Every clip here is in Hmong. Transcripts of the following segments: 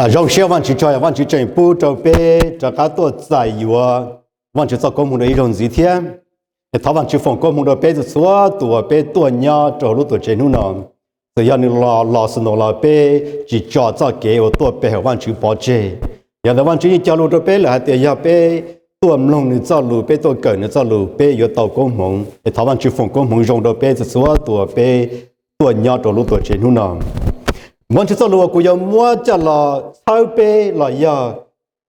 Zoo siab Vajtswv tso, Vajtswv tseem pub rau peb rov qab tuaj txais yuav Vajtswv txoj koob hmoov rau ib zaug ntxiv thiab. Es thov Vajtswv foom koob hmoov rau peb txhua txhua tus uas peb tuaj nyob rau hauv lub tuam tsev hnub no. Txawm yog nws los los xwm no los peb tsis tso txoj kev uas tuaj pe hawm Vajtswv pov tseg. Yog ntawd Vajtswv yeej cog lus rau peb lawm hais tias yog peb tuaj mloog nws txoj lus, peb tuaj kawm nws txoj lus, peb yuav tau koob hmoov. Es thov Vajtswv foom koob hmoov zoo rau peb txhua txhua tus uas peb tuaj nyob rau lub tuam tsev hnub no. Vajtswv txoj lus uas kuv yuav muab coj los txhawb peb los yog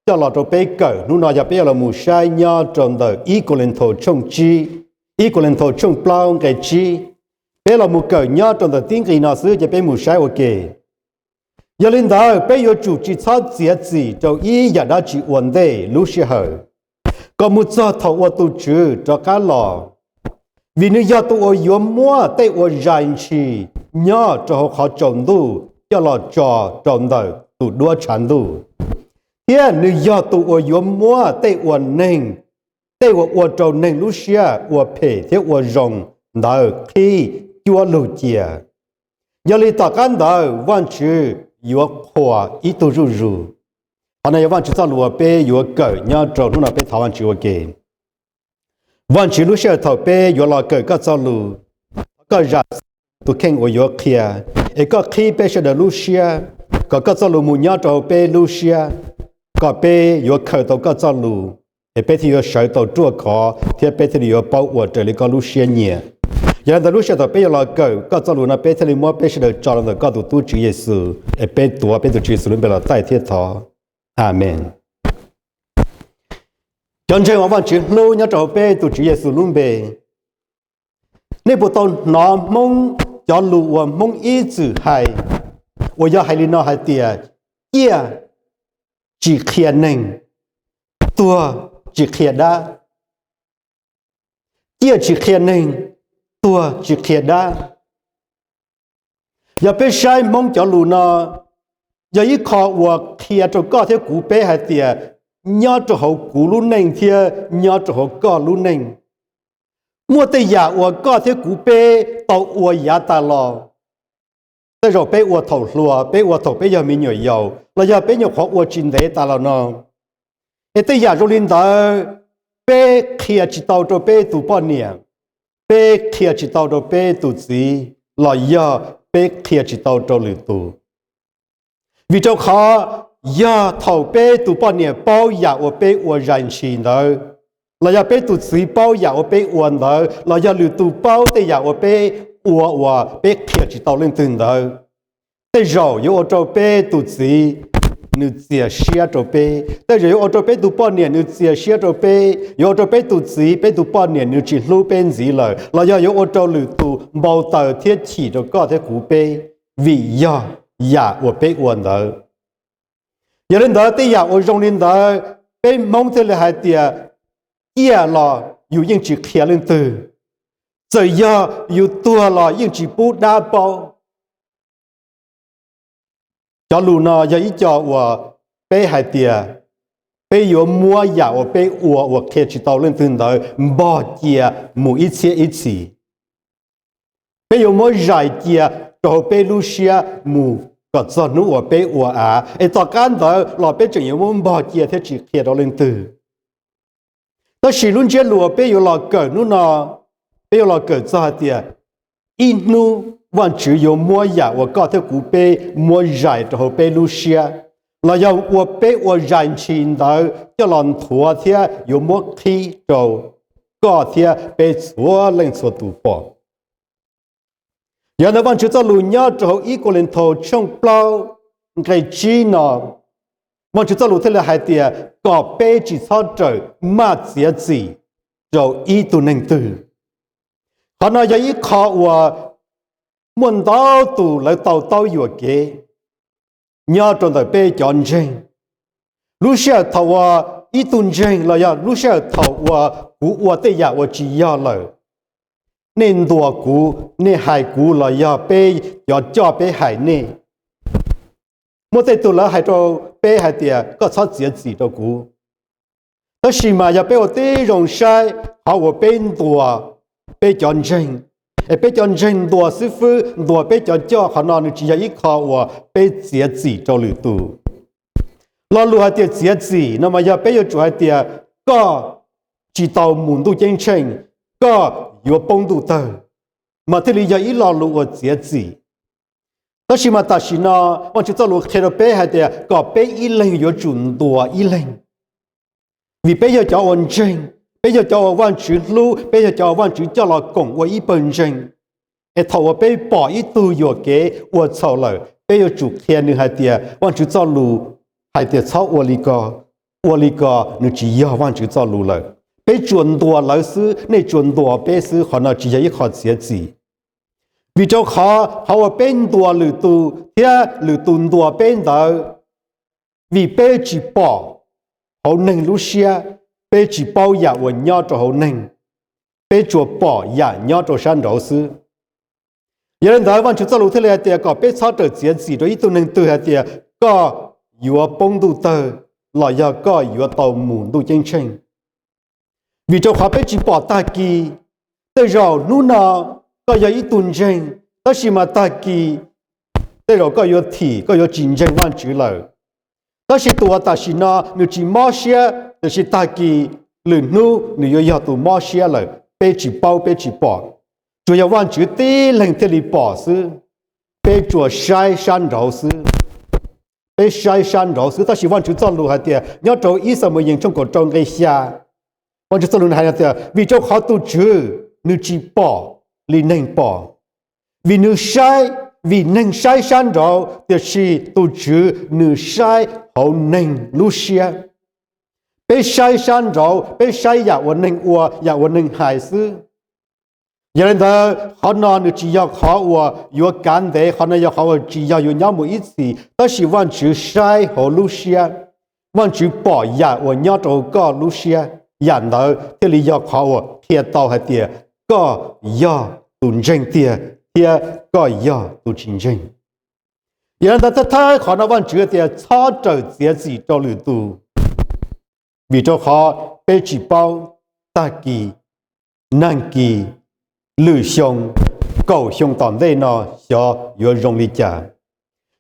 coj los rau peb kawm hnub no yog peb yuav los mus saib nyob rau ntawm ib Kauleethaus tshooj tsib, ib Kauleethaus tshooj plaub nqe tsib. Peb los mus kawm nyob rau ntawm tib nqi no xwb ces peb mus saib ua ke. Yog li ntawd peb yuav tsum tsis txhob txiav txim rau ib yam dab tsi ua ntej lub sij hawm, kom mus txog thaum uas tus Tswv rov qab los. Vim nws yog tus uas yuav muab tej uas zais ntshis nyob rau hauv qhov tsaus ntuj coj los tso rau ntawm tus duab tshav ntuj, thiab nws yog tus uas yuav muab tej uas neeg, tej uas ua rau neeg lub siab ua phem thiab ua zoo ntawd qhib cuab lug cia. Yog li tom qab ntawd Vajtswv yuav qhuas ib tug zuj zus. Qhov no yog Vajtswv txoj lus uas peb yuav kawm nyob rau hnub no, peb thov Vajtswv ua ke. Vajtswv, lub sij hawm thaum peb yuav los kawm koj txoj lus, thov koj zam tus kheej uas yuav qhia, es koj qhib peb sawv daws lub siab, kom koj txoj lus mus nyob rau hauv peb lub siab, kom peb yuav khaws tau koj txoj lus, es peb thiaj yuav sawv tau ruaj khov thiab peb thiaj li yuav paub ua raws li koj lub siab nyiam. Yog li ntawd lub sij hawm thaum peb yuav los kawm koj txoj lus no peb thiaj li muab peb sawv daws tso rau ntawm koj tus tub Tswv Yexus, es peb tuav peb tus Tswv Yexus lub npe los thaij thiab thov. Amees. Cov ntseeg uas Vajtswv hlub nyob rau hauv peb tus Tswv Yexus lub npe, nej puas tau hnov Hmoob cov lus uas Hmoob ib txwm hais, uas yog hais li no hais tias, ciaj tsis qhia neeg, tuag tsis qhia dab. Ciaj tsis qhia neeg, tuag tsis qhia dab. Yog peb saib Hmoob cov lus no, yog ib qho uas qhia rau koj thiab kuv peb hais tias nyob rau hauv kuv lub neej thiab nyob rau hauv koj lub neej, muaj tej yam uas koj thiab kuv peb tau ua yav tas los. Tej zaum peb ua thaum hluas, peb ua thaum peb yog me nyuam yaus, los yog peb nyuam qhuav ua tsis ntev tas los no. Es tej yam zoo li ntawd, peb qhia tsis tau rau peb tus poj niam, peb qhia tsis tau rau peb tus txiv, los yog peb qhia tsis tau rau lwm tus. Vim rau qhov yog thaum peb tus poj niam paub yam uas peb ua zais ntshis ntawd, los yog peb tus txiv paub yam uas peb ua ntawd, los yog lwm tus paub tej yam uas peb ua uas peb qhia tsis tau leej twg ntawd, tej zaum yuav ua rau peb tus txiv nws txias siab rau peb, tej zaum yuav ua rau peb tus poj niam nws txias siab rau peb, yuav ua rau peb tus txiv peb tus poj niam nws tsis hlub peb ntxiv lawm, los yog yuav ua rau lwm tus npau taws thiab chim rau koj thiab kuv peb, vim yog yam uas peb ua ntawd. Yog li ntawd tej yam uas zoo li ntawd, peb Hmoob thiaj li hais tias ciaj los yus yeej tsis qhia leej twg, txawm yog yus tuag los yeej tsis pub dab paub. Cov lus no yog ib co uas peb hais tias peb yuav muab yam uas peb ua uas qhia tsis tau leej twg ntawd npog cia mus ib txhiab ib txhis. Peb yuav muab zais cia rau hauv peb lub siab mus kom txog hnub uas peb ua av, es tom qab ntawd los peb tseem yuav muab npog cia thiab tsis qhia rau leej twg. Tab sis lub ntsiab lus uas peb yuav los kawm hnub no, peb yuav los kawm txog hais tias ib hnub Vajtswv yuav muab yam uas koj thiab kuv peb muab zais rau hauv peb lub siab, los yog ua peb ua zais ntshis ntawd coj los nthuav thiab yuav muab qhib rau koj thiab peb txhua leej txhua tus pom. Yog ntawd Vajtswv txoj lus nyob rau hauv ib Kauleethaus tshooj plaub nqe tsib no, Vajtswv txoj lus thiaj li hais tias kom peb tsis txhob rawm maj txiav txim rau ib tug neeg twg. Qhov no yog ib qho uas muaj ntau tus lawv tau taub yuam kev nyob rau ntawm peb cov ntseeg. Lub sij hawm thaum uas ib tug ntseeg los yog lub sij hawm thaum uas kuv ua tej yam uas tsis yog lawm, nej ntuas kuv, nej hais kuv los yog peb cov coj peb hais nej. Muaj tej tug lawv hais rau peb hais tias koj txhob txiav txim rau kuv. Tab sis mas yog peb ua tib zoo saib qhov uas peb ntuas peb cov ntseeg, es peb cov ntseeg ntuas xib fwb, ntuas peb cov coj, qhov no nws tsis yog ib qho uas peb txiav txim rau lwm tus. Lo lus hais tias txiav txim no mas yog peb yuav tsum hais tias koj tsis tau mus ntuj ceeb tsheej, koj yuav poob ntuj tawg, mas thiaj li yog ib lo lus uas txiav txim. Tab sis mas tam sim no Vajtswv txoj lus qhia rau peb hais tias kom peb ib leeg yuav tsum ntuas ib leeg, vim peb yog cov uas ntseeg, peb yog cov uas Vajtswv hlub, peb yog cov uas Vajtswv coj los koom ua ib pawg ntseeg. Es thaum uas peb pom ib tug yuam kev ua txhaum lawm, peb yuav tsum qhia nws hais tias Vajtswv txoj lus hais tias txhob ua li ko, ua li ko nws tsis yog Vajtswv txoj lus lawm. Peb tsuas ntuas lawv xwb, nej tsuas ntuas peb xwb, qhov no tsis yog ib qho txiav txim. Vim rau qhov qhov uas peb ntuas lwm tus thiab lwm tus ntuas peb ntawd, vim peb tsis pom hauv neeg lub siab, peb tsis paub yam uas nyob rau hauv neeg, peb tsuas pom yam nyob rau sab nraud xwb. Yog li ntawd Vajtswv txoj lus thiaj li hais tias kom peb txhob rawm txiav txim rau ib tug neeg twg hais tias koj yuav poob ntuj tawg los yog koj yuav tau mus ntuj ceeb tsheej. Vim rau qhov peb tsis pom tag kis, tej zaum hnub no koj yog ib tug ntseeg, tab sis mas tag kis tej zaum koj yuav thim, koj yuav tsis ntseeg Vajtswv lawm. Tab sis tus uas tam sim no nws tsis mob siab, tiam sis tag kis lwm hnub nws yuav yog tus mob siab lawm, peb tsis paub peb tsis pom. Tsuas yog Vajtswv tib leeg thiaj li pom xwb. Peb tsuas saib sab nraud xwb. Peb saib sab nraud xwb, tab sis Vajtswv txoj lus hais tias nyob rau ib Xamuyees tshooj kaum rau nqe xya, Vajtswv txoj lus hais tias vim rau qhov tus Tswv nws tsis pom li neeg pom, vim nws saib, vim neeg saib sab nraud, tiam sis tus Tswv nws saib hauv neeg lub siab. Peb saib sab nraud, peb saib yam uas neeg ua, yam uas neeg hais xwb. Yog li ntawd qhov no nws tsis yog qhov uas yuav kav ntev, qhov no yog qhov uas tsis yog yuav nyob mus ib txhis, tab sis Vajtswv saib hauv lub siab, Vajtswv pom yam uas nyob rau hauv koj lub siab, yam ntawd thiaj li yog qhov uas qhia tau hais tias koj yog tus ntseeg tiag thiab koj yog tus tsis ntseeg. Yog li ntawd thawj thawj qhov no Vajtswv tias txhob rawm txiav txim rau lwm tus, vim rau qhov peb tsis paub tag kis, nag kis, lwm xyoo, kaum xyoo tom ntej no xyov yuav zoo li cas.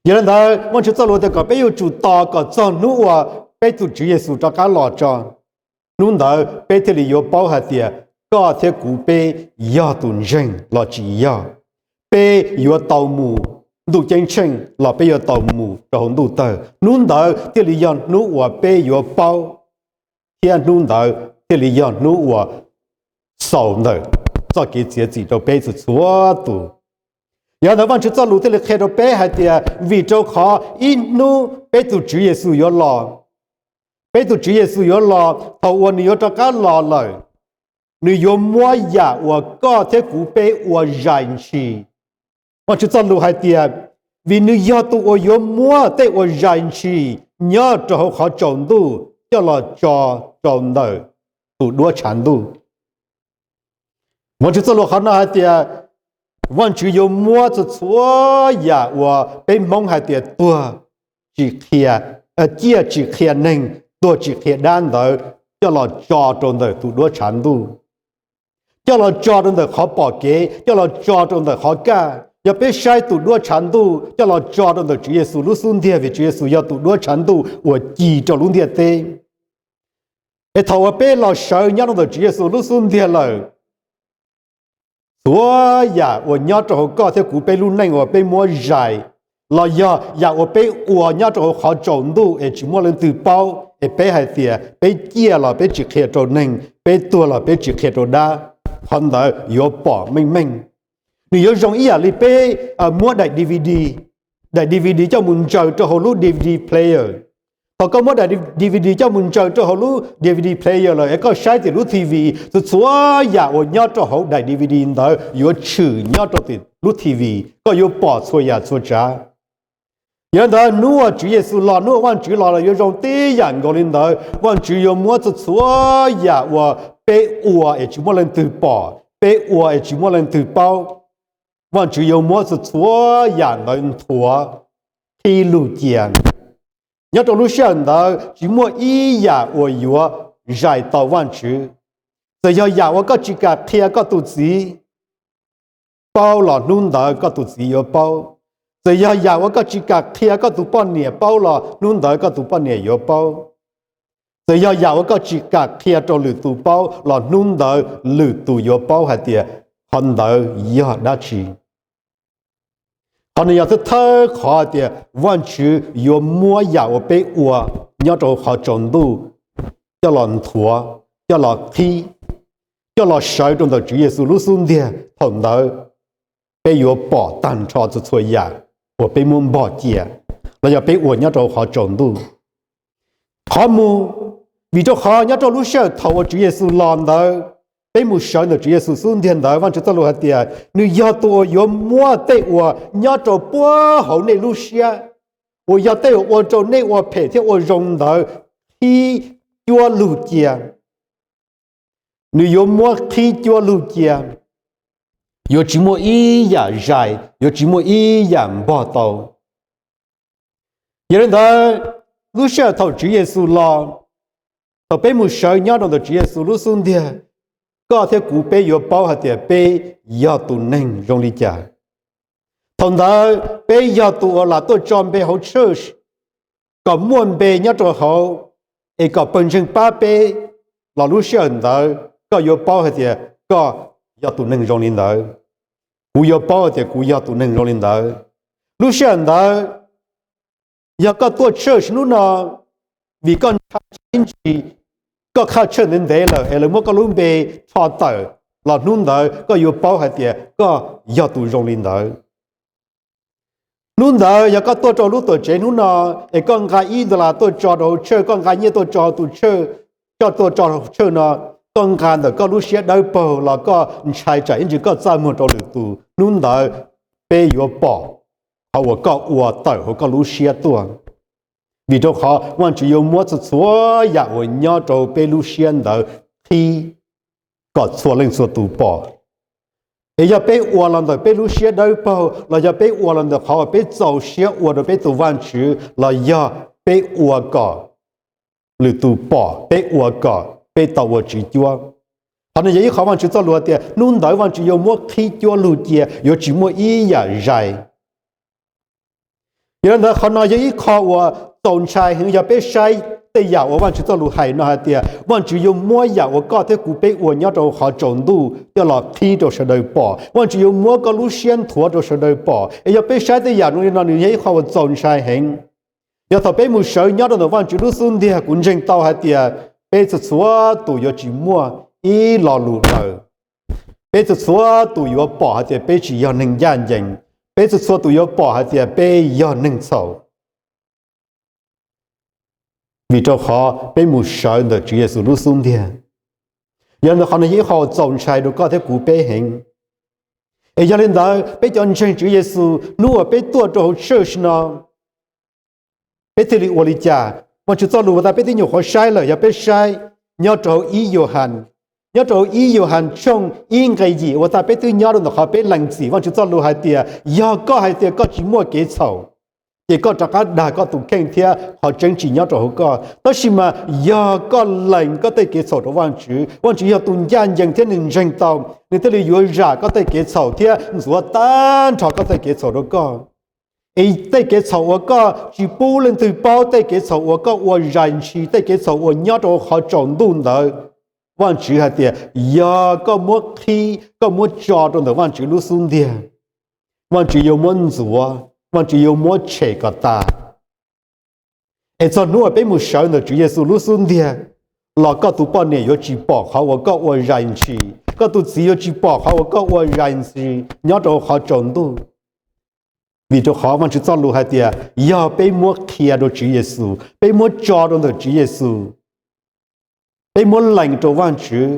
Yog li ntawd Vajtswv txoj lus tias kom peb yuav tsum tos kom txog hnub uas peb tus Tswv Yexus rov qab los tso. Hnub ntawd peb thiaj li yuav paub hais tias koj thiab kuv peb yog tus ntseeg los tsis yog. Peb yuav tau mus ntuj ceeb tsheej los peb yuav tau mus rau hauv ntuj tawg. Hnub ntawd thiaj li yog hnub uas peb yuav paub, thiab hnub ntawd thiaj li yog hnub uas xaus ntawm txoj kev txiav txim rau peb txhua txhua tus. Yog li ntawd Vajtswv txoj lus thiaj li qhia rau peb hais tias vim rau qhov ib hnub peb tus Tswv Yexus yuav los, peb tus Tswv Yexus yuav los, thaum uas nws yuav rov qab los lawm, nws yuav muab yam uas koj thiab kuv peb ua zais ntshis. Vajtswv txoj lus hais tias vim nws yog tus uas yuav muab tej uas zais ntshis nyob rau hauv qhov tsaus ntuj coj los tso rau ntawm tus duab tshav ntuj. Vajtswv txoj lus qhov no hais tias Vajtswv yuav muab txhua txhua yam uas peb Hmoob hais tias tuag tsis qhia, ciaj tsis qhia neeg, tuag tsis qhia dab ntawd coj los tso rau ntawm tus duab tshav ntuj, coj los tso rau ntawm qhov pom kev, coj los tso rau ntawm qhov kaj. Yog peb saib tus duab tshav ntuj coj los tso rau ntawm Tswv Yexus lub xub ntiag, vim Tswv Yexus yog tus duab tshav ntuj uas ci rau lub ntiaj teb. Es thaum uas peb los sawv nyob rau ntawm Tswv Yexus lub xub ntiag lawm, txhua yam uas nyob rau hauv koj thiab kuv peb lub neej uas peb muab zais, los yog yam uas peb ua nyob rau hauv qhov tsaus ntuj es tsis muaj leej twg paub, es peb hais tias peb ciaj los peb tsis qhia rau neeg, peb tuag los peb tsis qhia rau dab, qhov ntawd yuav pom meej meej. Nws yuav zoo ib yam li peb muab daim DVD, daim DVD coj mus ntsaws rau hauv lub DVD player. Thaum koj muab daim DVD coj mus ntsaws rau hauv lub DVD player lawm es koj saib tim lub TV, txhua txhua yam uas nyob rau hauv daim DVD ntawd yuav tshwm nyob rau tim lub TV, koj yuav pom txhua yam txhua tsav. Yog li ntawd hnub uas Tswv Yexus los, hnub uas Vajtswv los lawm yuav zoo tib yam nkaus li ntawd. Vajtswv yuav muab txhua txhua yam uas peb ua es tsis muaj leej twg pom, peb ua es tsis muaj leej twg paub, Vajtswv yuav muab txhua txhua yam ntawd nthuav, qhib lug cia. Nyob rau lub sij hawm ntawd tsis muaj ib yam uas yuav zais tau Vajtswv. Txawm yog yam uas koj tsis kam qhia koj tus txiv paub los hnub ntawd koj tus txiv yuav paub. Txawm yog yam uas koj tsis kam qhia koj tus poj niam paub los hnub ntawd koj tus poj niam yuav paub. Txawm yog yam uas koj tsis kam qhia rau lwm tus paub los hnub ntawd lwm tus yuav paub hais tias qhov ntawd yog dab tsi. Qhov no yog thawj thawj qhov tias Vajtswv yuav muab yam uas peb ua nyob rau qhov tsaus ntuj coj los nthuav, coj los qhib, coj los sawv rau ntawm Tswv Yexus lub xub ntiag. Thaum ntawd peb yuav pom tag nrho txhua txhua yam uas peb muab npog cia los yog peb ua nyob rau qhov tsaus ntuj. Qhov mus, vim rau qhov nyob rau lub sij hawm thaum uas Tswv Yexus los ntawd, peb mus sawv ntawm Tswv Yexus xub ntiag ntawd, Vajtswv txoj lus hais tias nws yog tus uas yuav muab tej uas nyob rau puag hauv nej lub siab, uas yog tej uas ua rau nej ua phem thiab ua zoo ntawd qhib cuab lug cia. Nws yuav muab qhib cuab lug cia, yuav tsis muaj ib yam zais, yuav tsis muaj ib yam npog tau. Yog li ntawd, lub sij hawm thaum Tswv Yexus los, thaum peb mus sawv nyob rau ntawm Tswv Yexus lub xub ntiag, koj thiab kuv peb yuav paub hais tias peb yog tus neeg zoo li cas. Thaum ntawd peb yog tus uas lam tuaj tso npe hauv church kom muaj npe nyob rau hauv, es kom pawg ntseeg pab peb, los lub sij hawm ntawd koj yuav paub hais tias koj yog tus neeg zoo li ntawd. Kuv yuav paub hais tias kuv yog tus neeg zoo li ntawd. Lub sij hawm ntawd, yog koj tuaj church hnub no vim koj ntshai tsam ib ntsis koj qhaj church ntev ntev lawm es lawv muab koj lub npe rho tawm, los hnub ntawd koj yuav paub hais tias koj yog tus zoo li ntawd. Hnub ntawd yog koj tuaj rau lub tuam tsev hnub no es koj nqa ib dollar tuaj tso rau hauv church, koj nqa nyiaj tuaj tso tus church, coj tuaj tso church no, koj nqa ntawm koj lub siab dawb paug los koj ntshai tsam ib ntsis koj txaj muag rau lwm tus, hnub ntawd peb yuav pom qhov uas koj ua tawm hauv koj lub siab tuaj. Vim rau qhov Vajtswv yuav muab txhua txhua yam uas nyob rau peb lub siab ntawd qhib kom txhua leej txhua tus pom. Es yog peb ua los ntawm peb lub siab dawb paug, los yog peb ua los ntawm qhov uas peb txaus siab ua rau peb tus Vajtswv, los yog peb ua kom lwm tus pom, peb ua kom peb tau ua tswv cuab. Qhov no yog ib qhov Vajtswv txoj lus hais tias hnub ntawd Vajtswv yuav muab qhib cuab lug cia, yuav tsis muaj ib yam zais. Yog li ntawd qhov no yog ib qho uas txaus ntshai heev yog peb saib tej yam uas Vajtswv txoj lus hais no hais tias Vajtswv yuav muab yam uas koj thiab kuv peb ua nyob rau qhov tsaus ntuj coj los qhib rau sawv daws pom, Vajtswv yuav muab koj lub siab nthuav rau sawv daws pom. Es yog peb saib tej yam zoo li no nws yog ib qho uas txaus ntshai heev. Yog thaum peb mus sawv nyob rau ntawm Vajtswv lub xub ntiag, kuv ntseeg tau hais tias peb txhua txhua tus yuav tsis muaj ib lo lus daws. Peb txhua txhua tus yuav pom hais tias peb tsis yog neeg ncaj ncees. Peb txhua txhua tus yuav pom hais tias peb yog neeg txhaum, vim rau qhov peb mus sawv ntawm Tswv Yexus lub xub ntiag. Yog ntawm qhov no yog ib qho txaus ntshai rau koj thiab kuv peb heev. Es yog li ntawd peb cov ntseeg Tswv Yexus hnub uas peb tuaj rau hauv church no, peb thiaj li ua li cas? Vajtswv txoj lus uas tas peb twb nyuam qhuav saib lawm, yog peb saib nyob rau hauv ib Yauhas, nyob rau hauv ib Yauhas tshooj ib nqe yim uas tas peb twb nyob rau ntawm qhov peb lees txim Vajtswv txoj lus hais tias yog koj hais tias koj tsis muaj kev txhaum, ces koj rov qab dag koj tus kheej thiab qhov tseeb tsis nyob rau hauv koj. Tab sis mas yog koj lees koj tej kev txhaum rau Vajtswv, Vajtswv yog tus ncaj ncees thiab nws ntseeg tau, nws thiaj li yuav zam koj tej kev txhaum thiab ntxuav tag nrho koj tej kev txhaum rau koj. Es tej kev txhaum uas koj tsis pub leej twg paub, tej kev txhaum uas koj ua zais ntshis, tej kev txhaum uas nyob rau qhov tsaus ntuj ntawd, Vajtswv hais tias yog koj muab qhib, koj muab tso rau ntawm Vajtswv lub xub ntiag, Vajtswv yuav muab ntxuav, Vajtswv yuav muab tshem kom tas. Es txog hnub uas peb mus sawv ntawm Tswv Yexus lub xub ntiag los koj tus poj niam yuav tsis pom qhov uas koj ua zais ntshis, koj tus txiv yuav tsis pom qhov uas koj ua zais ntshis nyob rau qhov tsaus ntuj. Vim rau qhov Vajtswv txoj lus hais tias yog peb muab qhia rau Tswv Yexus, peb muab tso rau ntawm Tswv Yexus, peb muab lees rau Vajtswv,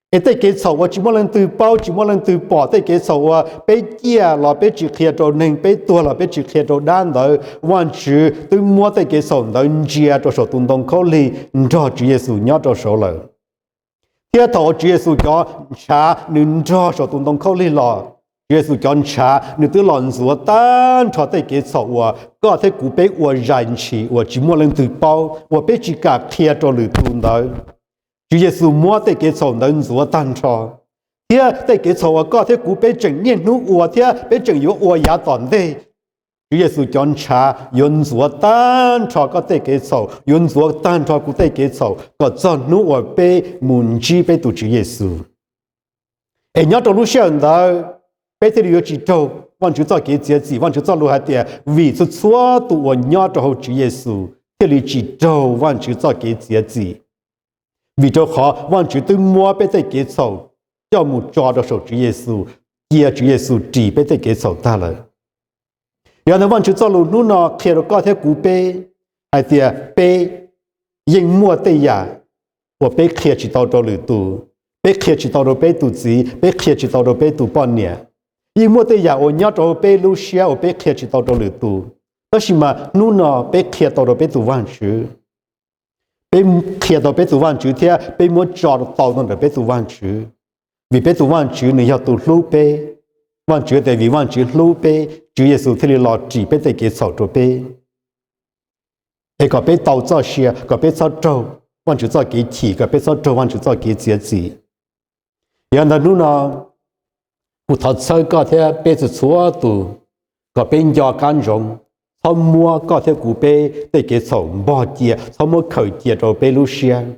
es tej kev txhaum uas tsis muaj leej twg paub, tsis muaj leej twg pom, tej kev txhaum uas peb ciaj los peb tsis qhia rau neeg, peb tuag los peb tsis qhia rau dab ntawd, Vajtswv twb muab tej kev txhaum ntawd ntsia rau saum tus ntoo khaub lig nrog Tswv Yexus nyob rau saud lawm. Thiab thaum uas Tswv Yexus cov ntshav nws nrog saum tus ntoo khaub lig los, Tswv Yexus cov ntshav nws twb los ntxuav tag nrho tej kev txhaum uas koj thiab kuv peb ua zais ntshis uas tsis muaj leej twg paub, uas peb tsis kam qhia rau lwm tus ntawd. Tswv Yexus muab tej kev txhaum ntawd ntxuav tag nrho, thiab tej kev txhaum uas koj thiab kuv peb tseem niaj hnub ua thiab peb tseem yuav ua yav tom ntej, Tswv Yexus cov ntshav yuav ntxuav tag nrho koj tej kev txhaum, yuav ntxuav tag nrho kuv tej kev txhaum kom txog hnub uas peb mus ntsib peb tus Tswv Yexus. Es nyob rau lub sij hawm ntawd, peb thiaj li yuav tsis raug Vajtswv txoj kev txiav txim. Vajtswv txoj lus hais tias vim txhua txhua tus uas nyob rau hauv Tswv Yexus thiaj li tsis raug Vajtswv txoj kev txiav txim, vim rau qhov Vajtswv twb muab peb tej kev txhaum coj mus tso rau saum Tswv Yexus, cia Tswv Yexus ris peb tej kev txhaum tag lawm. Yog ntawd Vajtswv txoj lus hnub no qhia rau koj thiab kuv peb hais tias peb yeej muaj tej yam uas peb qhia tsis tau rau lwm tus, peb qhia tsis tau rau peb tus txiv, peb qhia tsis tau rau peb tus poj niam. Yeej muaj tej yam uas nyob rau peb lub siab uas peb qhia tsis tau rau lwm tus, tab sis mas hnub no peb qhia tau rau peb tus Vajtswv. Peb qhia tau peb tus Vajtswv thiab peb muab tso tau ntawm peb tus Vajtswv, vim peb tus Vajtswv nws yog tus hlub peb. Vajtswv tias vim Vajtswv hlub peb, Tswv Yexus thiaj li los ris peb tej kev txhaum rau peb, es kom peb tau txoj sia, kom peb txhob raug Vajtswv txoj kev chim, kom peb txhob raug Vajtswv txoj kev txiav txim. Yog ntawd hnub no kuv thov txhawb koj thiab peb txhua txhua tus kom peb nco qab ntsoov, txhob muab koj thiab kuv peb tej kev txhaum npog cia, txhob muab khaws cia rau peb lub siab,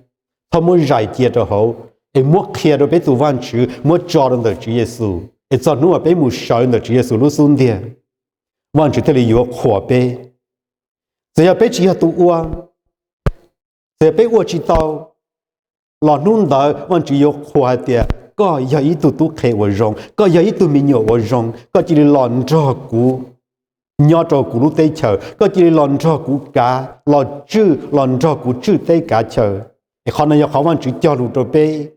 txhob muab zais cia rau hauv, es muab qhia rau peb tus Vajtswv, muab tso rau ntawm Tswv Yexus, es txog hnub uas peb mus sawv ntawm Tswv Yexus lub xub ntiag, Vajtswv thiaj li yuav qhuas peb. Txawm yog peb tsis yog tus ua, txawm yog peb ua tsis tau, los hnub ntawd Vajtswv yuav qhuas hais tias koj yog ib tug tub qhe uas zoo, koj yog ib tug me nyuam uas zoo, koj cia li los nrog kuv nyob rau kuv lub teb chaws, koj cia li los nrog kuv kav, los tswj, los nrog kuv tswj teb kav chaw. Es qhov no yog qhov Vajtswv cog lus rau peb.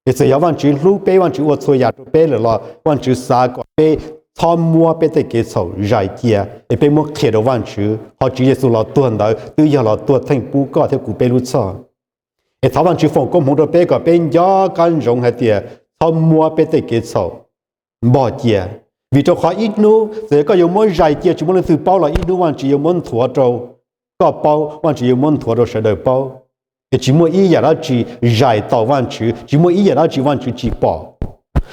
Es txawm yog Vajtswv hlub peb, Vajtswv ua txhua yam rau peb lawm los Vajtswv xav kom peb txhob muab peb tej kev txhaum zais cia, es peb muab qhia rau Vajtswv. Qhov Tswv Yexus los tuag ntawd twb yog los tuag theej pub koj thiab kuv peb lub txhoj. Es thov Vajtswv foom koob hmoov rau peb kom peb nco qab ntsoov hais tias txhob muab peb tej kev txhaum npog cia, vim rau qhov ib hnub txawm yog koj yuav muab zais cia tsis muaj leej twg paub los ib hnub Vajtswv yuav muab nthuav rau koj paub, Vajtswv yuav muab nthuav rau sawv daws paub. Es tsis muaj ib yam dab tsi zais tau Vajtswv, tsis muaj ib yam dab tsi Vajtswv tsis pom.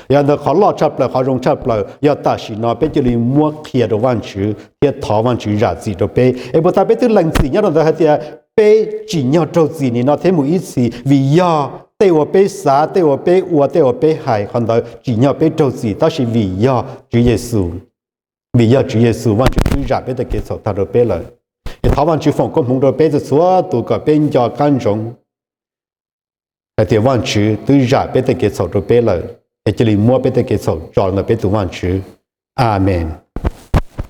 Yog ntawd qhov loj tshaj plaws, qhov zoo tshaj plaws yog tam sim no peb cia li muab qhia rau Vajtswv thiab thov Vajtswv zam txim rau peb. Es puas tas peb twb lees txim nyob rau ntawd hais tias peb tsim nyog raug txim nim no thiab mus ib txhis, vim yog tej uas peb xav, tej uas peb ua, tej uas peb hais, qhov ntawd tsim nyog peb raug txim, tab sis vim yog Tswv Yexus, vim yog Tswv Yexus Vajtswv twb zam peb tej kev txhaum tag rau peb lawm. Es thov Vajtswv foom koob hmoov rau peb txhua txhua tus kom peb nco qab ntsoov hais tias Vajtswv twb zam peb tej kev txhaum rau peb lawm, es cia li muab peb tej kev txhaum tso ntawm peb tus Vajtswv. Amees.